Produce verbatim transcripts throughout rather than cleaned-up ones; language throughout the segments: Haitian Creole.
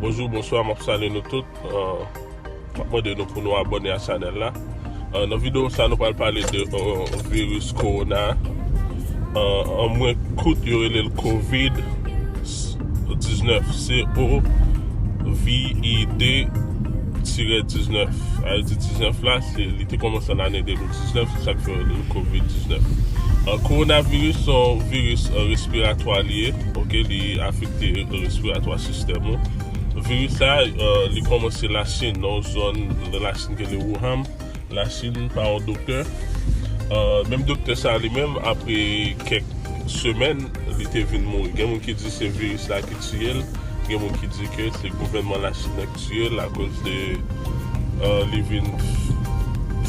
Bonjou, bonswa, m ap salye nou tout. Euh, m ap mande nou pou nou abòne a chanèl la. Euh, nan videyo sa, nou pral pale de euh, viris kowona. Euh, an mwen kout, yo rele l kovid diznèf, C O V I D tirè diznèf. Sa vle di diznèf la, se, li te kòmanse an ane de mil diznèf, se sa k fè yo rele l kovid diznèf. Euh, kowonaviris se yon viris euh, respiratwa li ye, ok, li afekte respiratwa sistèm ou. Viris sa, euh, li kòmanse Lachin, nan yon zòn nan Lachin ki rele Wuhan. Lachin, pa yon doktè. Euh, menm doktè sa li menm, apre kèk semèn, li te vin mouri. Gen moun ki di se viris la ki tiye l, gen moun ki di ke se gouvènman Lachin nan ki tiye l akoz de euh, li vin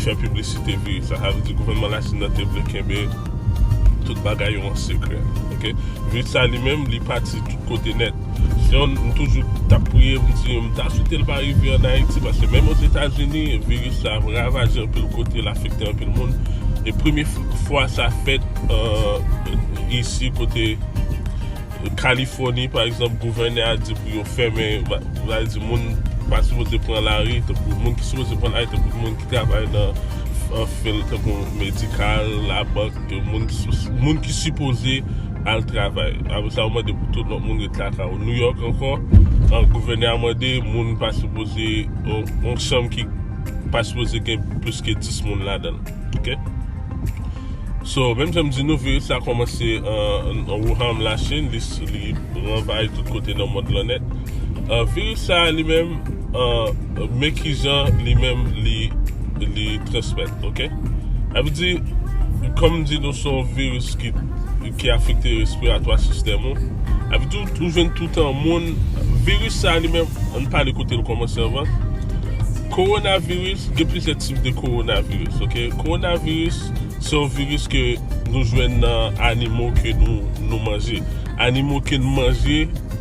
fè piblisite viris sa. Sa vle di gouvènman Lachin nan te vle kenbe tout bagay yo an sekrè. Ok? Viris sa li menm, li pati tout kote nèt. Se yon, m toujou t ap priye, m di, m ta swete l pa rive ann Ayiti, paske menm Ozetazini, viris sa ap ravaje anpil kote, l afekte anpil moun. E premye f- fwa sa fèt euh, isi, kote Kalifòni, pa egzanp, gouvènè a di pou yo fèmen, va, va di moun pa sipoze pran lari, tankou moun ki sipoze pran lari, tankou moun ki travay nan an fil, tankou medikal, labank, moun ki, sou- moun ki sipoze al travay. Apre sa, yo mande pou tout lòt moun ret lakay yo. Nouyòk ankò, an, gouvènè a mande moun pa sipoze, yon, yon chanm ki pa sipoze gen plis ke dis moun ladan l. Ok? So, menm jan m di nou, viris la kòmanse an, an Wuhan, Lachin, li, li ranvayi tout kote nan mond lan nèt. Euh, viris sa li menm, euh, men kijan li menm li, li transmèt, ok? Sa vle di, kòm m di nou, se yon viris ki, ki afekte respiratwa sistèm ou. Sa vle di, ou, ou jwenn toutan moun, viris sa li menm, ann pale kote l kòmanse anvan. Kowonaviris, gen plizyè tip de kowonaviris, ok? Kowonaviris, se yon viris ke nou jwenn nan animo ke nou, nou manje. Animo ke n manje,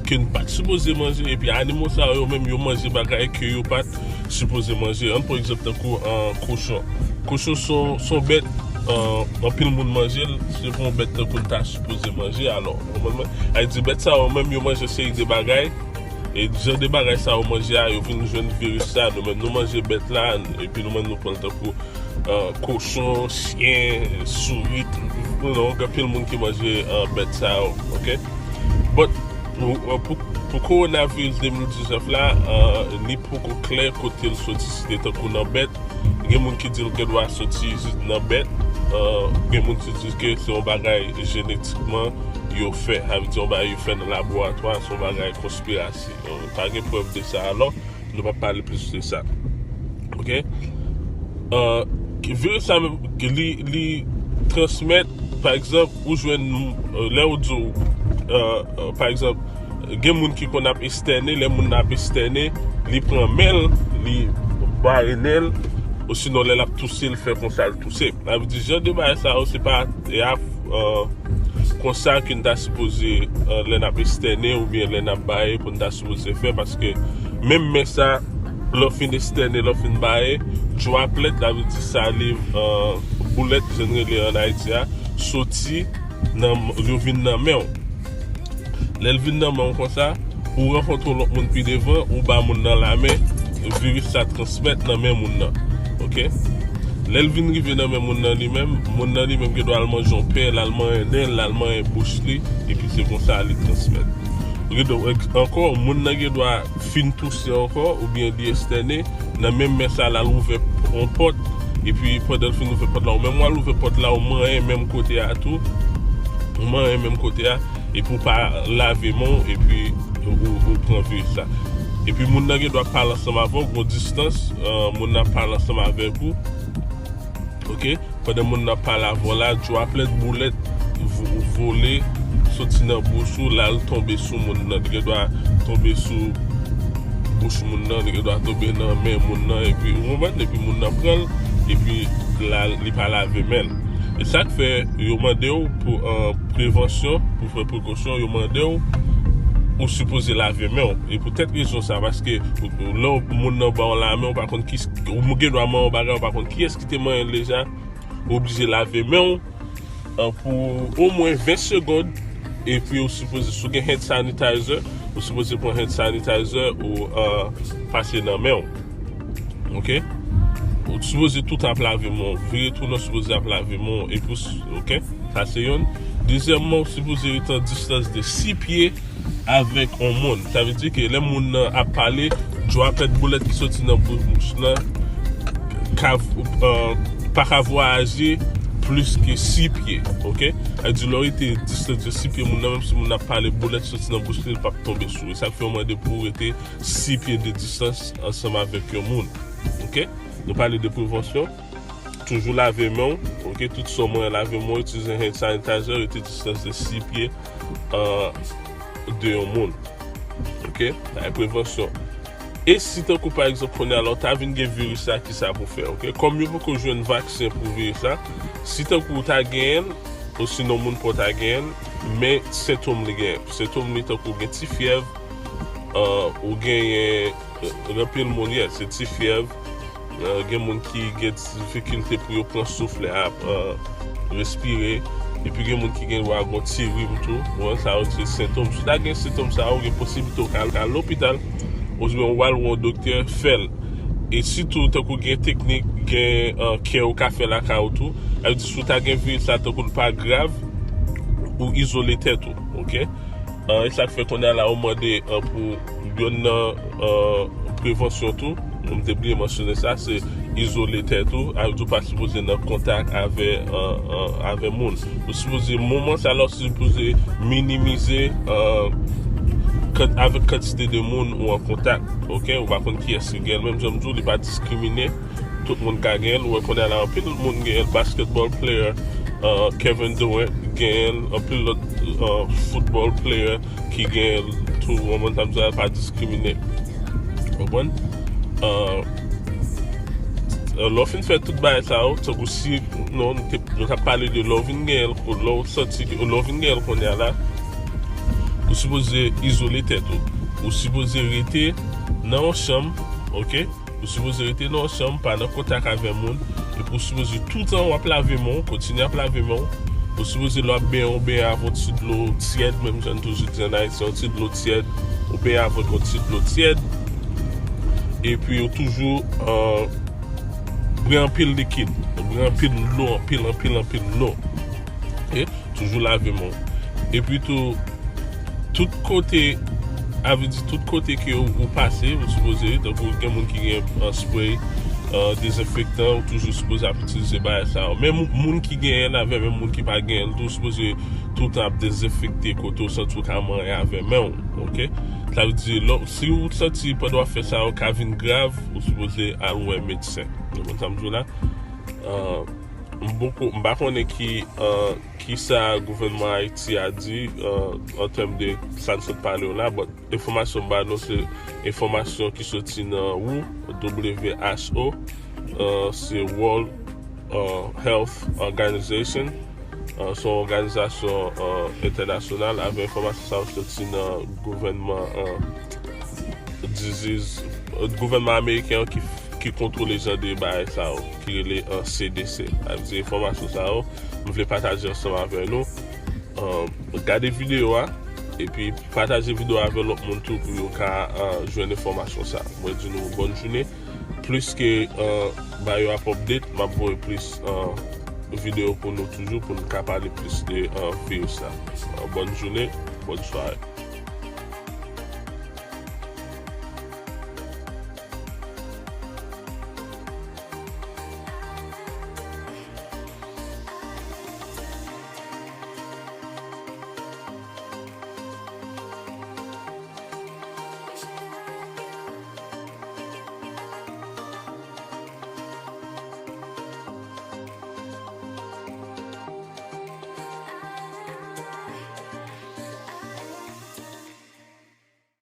ke n pa t sipoze manje, epi animo sa yo menm yo manje bagay ke yo pa t sipoze manje. Ann pran egzanp tankou an kochon. Kochon se yon, se yon bèt, an, anpil moun manje l, se pa yon bèt tankou l ta sipoze manje. Alò, nòmalman, sa vle di bèt sa yo menm yo manje seri de bagay, e jan de bagay sa yo manje a, yo vin jwenn viris sa, nou menm nou manje bèt la, epi nou menm nou pran l tankou euh, kochon, chyen, sourit, you know, gen anpil moun ki manje euh, bèt sa yo, ok? But, pou, euh, pou, pou kowonaviris de mil diznèf la, euh, li poko klè kote l soti, si te tankou nan bèt. Gen moun ki di l gen dwa soti nan bèt, euh, gen moun ki di ke se yon bagay jenetikman yo fè, sa vle di yon bagay yo fè nan laboratwa, se yon bagay konspirasi. Euh, pa gen prèv de sa, alò, nou p ap pale plis de sa. Ok? Euh, viris sa menm, li, li transmèt, pa egzanp, ou jwenn, euh, lè ou di w, euh, euh, pa egzanp, gen moun ki konn ap estène, lè moun nan ap estène, li pran men l, li bare nen l, osinon lè l ap touse, l fè konsa, l touse. Sa vle di, jan de bagay sa yo, se pa, e a, euh, konsa ke n ta sipoze, euh, lè n ap estène oubyen lè n ap baye pou n ta sipoze fè, paske menm men sa, lè w fin estène, lè w fin baye, droplet, sa vle di saliv, euh, boulèt, jan n rele an Ayiti a, soti nan, yo vin nan men w. Lè l vin nan men w konsa, ou rankontre yon lòt moun pi devan, ou ba moun nan lamen, viris sa transmèt nan men moun nan. Ok? Lè l vin rive nan men moun nan li menm, moun nan li menm gen dwa al manje yon pen, l al manyen nen l, l al manyen bouch li, epi se konsa li transmèt. Ok, donk, ek- ankò, moun nan gen dwa fin touse ankò, oubyen li estène, nan menm men sa l al ouvè yon pòt, epi pandan l fin ouvè pòt la, ou menm w al ouvè pòt la, ou manyen menm kote a tou, ou manyen menm kote a, epi ou pa lave men w, epi ou, ou pran viris la. Epi moun nan gen dwa pale ansanm avè w, gon distans, euh, moun nan pale ansanm avèk ou. Ok? Pandan moun nan pale avè w la, droplet boulèt vo- vole, soti nan bouch ou, l al tonbe sou moun nan. Li gen dwa tonbe sou bouch moun nan, li gen dwa tonbe nan men moun nan, epi ou konprann, epi moun nan pran l, epi la, li pa lave men l. E sa k fè yo mande w pou, an prevansyon, pou fè prekosyon, yo mande w, ou sipoze lave men w. E poutèt rezon sa, paske lè w- moun nan ba w lamen, ou pa konn ki, ou gen dwa manyen yon bagay, ou pa konn kiyès ki te manyen l deja, ou oblije lave men w, an, pou omwen ven segonn, epi ou sipoze, si w gen hand sanitizer, Ou sipoze pran hand sanitizer ou uh, pase nan men w. Ok? Ou sipoze tout ap lave men w. Vire tounen ou sipoze ap lave men w. Epi, ok? Sa se youn. Dezyèmman, ou sipoze rete an distans de sis pye avèk yon moun. Sa vle di ke lè moun nan ap pale, dwapèt boulèt ki soti nan bouch lan ka, uh, pa ka vwayaje plis ke sis pye. Ok? Sa vle di lè w rete distans de sis pye moun nan, menm si moun nan ap pale, boulèt soti nan bouch li, li p ap tonbe sou ou. E sa k fè yo mande pou w rete sis pye de distans ansanm avèk yon moun. Ok? Nou pale de prevansyon. Toujou lave men w. Ok? Tout sa w mwen lave men w, itilize hand sanitizer, rete distans de sis pye uh, de yon moun. Ok? Sa e prevansyon. E si tankou pa egzanp kounye a la w ta vin gen viris la, kisa pou fè? Ok? Kòm yo poko jwenn vaksen pou viris la, si tankou w ta genyen l, osinon moun pa w ta genyen l, men sentòm li genyen. Sentòm li tankou gen ti fyèv, uh, ou genyen, uh, gen anpil moun, yeah, se ti fyèv, uh, gen moun ki gen difikilte pou yo pran souf lè ap uh, respire, epi gen moun ki gen dwa gen ti rim tou. Bon, sa yo se sentòm. Si w ta gen sentòm sa yo, gen posiblite w ka al lopital, oubyen w al wè yon doktè, fè l. E sitou, tankou gen teknik, gen uh, kè ou ka fè lakay ou tou. Sa vle di, si w ta gen viris la, tankou l pa grav, ou izole tèt ou, ok? Uh, e sa k fè kounye a la, yo mande uh, pou youn nan uh, prevansyon tou, m te bliye mansyone sa, se izole tèt ou, sa vle di w pa sipoze nan kontak avè, uh, uh, avè moun. Ou sipoze, moman sa la, ou sipoze minimize uh, avèk kantite de moun ou an kontak. Ok? Ou pa konn kiyès ki gen l. Menm jan m di w, li pa diskrimine. Tout moun ka gen l. Ou wè kounye a la, anpil moun gen l. Basketball player, uh, Kevin Durant gen l. Anpil lòt uh, football player ki gen l tou. Ou konprann sa m di w la, pa diskrimine. Ou konprann? Uh, lè w fin fè tout bagay sa yo, tankou si nou t ap pale de lè w vin gen l, lè w santi ke lè w vin gen l kounye a la, ou sipoze izole tèt ou. Ou sipoze rete nan yon chanm, ok? Ou sipoze rete nan yon chanm, pa nan kontak avè moun. Epi ou sipoze toutan w ap lave men w, kontinye ap lave men w. Ou sipoze lè w ap benyen, w benyen avè yon ti dlo tyèd, menm jan n toujou di ann Ayiti, yon ti dlo tyèd, ou benyen avèk yon ti dlo tyèd. Epi ou toujou uh, bwè anpil likid, bwè anpil dlo, anpil, anpil, anpil dlo. Ok? Toujou lave men w. Epi tou, tout kote, sa vle di tout kote ke ou, ou pase, ou sipoze, tankou gen moun ki gen uh, spray, uh, dezenfektan, ou toujou sipoze ap itilize bagay sa yo. Men moun, moun ki genyen l avè, men moun ki pa genyen l tou, sipoze toutan ap dezenfekte kote ou santi ou ka manyen avè men w, ok? Sa vle di, lè, si ou santi pandan w ap fè sa yo ka vin grav, ou sipoze al wè medsen. Ou konprann sa m di w la? Uh, m poko, m pa konnen ki, uh, kisa gouvènman Ayiti a di, uh, an tèm de sa n sot pale yo la, but enfòmasyon m ba nou se enfòmasyon ki soti nan W H O, uh, se World uh, Health Organization, uh, se yon òganizasyon uh, entènasyonal, avèk enfòmasyon sa yo soti nan gouvènman uh, disease, uh, gouvènman ameriken an ki, ki kontwole jan de bagay sa yo, ki rele uh, C D C. Sa vle di enfòmasyon sa yo, m vle pataje ansanm avè nou. Uh, gade videyo a, epi pataje videyo a avè lòt moun tou pou yo ka uh, jwenn enfòmasyon sa. Mwen di nou bòn jounen. Plis ke uh, ba yo ap update, m ap voye plis uh, videyo pou nou toujou, pou nou ka pale plis de uh, viris la. Uh, bòn jounen, bòn sware.